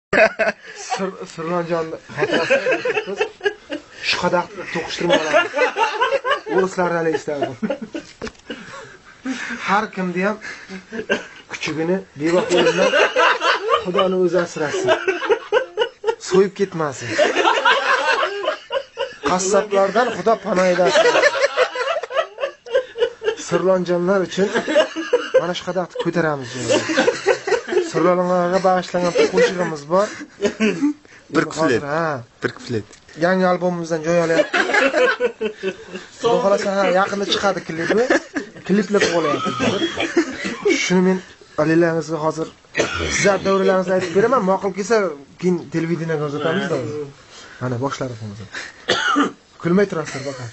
Sirlonjonni xotirasini biz shu qadar to'qishtirib olamiz. O'rislardan eshitardim. Har kimni ham kuchugini bevaqt o'limdan Xudoni o'zi asrasin. So'yib ketmasin. Qassoblardan Xudo panoh aylasin. Sirlonjonlar uchun mana shu qadar ko'taramiz. Sirlonlarga bag'ishlangan qo'shig'imiz bor. Bir kuplet. Bir kuplet. Yangi albomimizdan joy olyapti. Xudo xolasa, ha, yaqinda chiqadi klipi. Kliplab qo'yapti. Shuni men alilaringizga hozir sizlar davralaringizni aytib beraman. Ma'qul kelsa, keyin televideniyaga uzatamiz-da. Mana boshlari hozir. Kulmay turasizlar, boqar.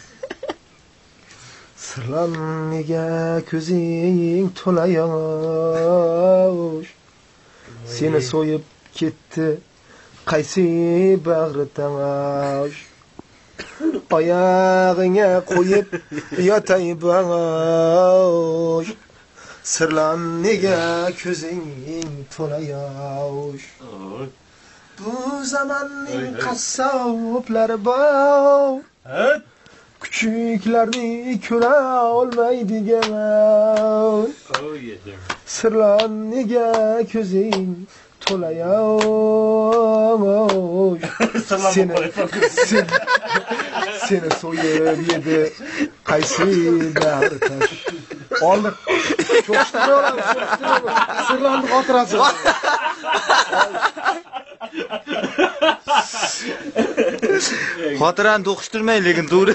Sirlan nega ko'zing to'la yosh? Seni so'yib ketdi qaysi bag'ri tangosh? Oyog'ingga qo'yib yotay bosh. Sirlan nega ko'zing to'la yosh? Bu zamonning qassoblari bor. Kuchuklarni ko'ra olmaydigan. Sirlan nega ko'zing to'la yosh? Seni so'yib yedi qaysi bag'ri tosh? Oldik. Cho'qishtirmay olamiz, cho'qishtirmay. Sirlanni xotirasi. Xotirani to'qishtirmang, lekin to'g'ri.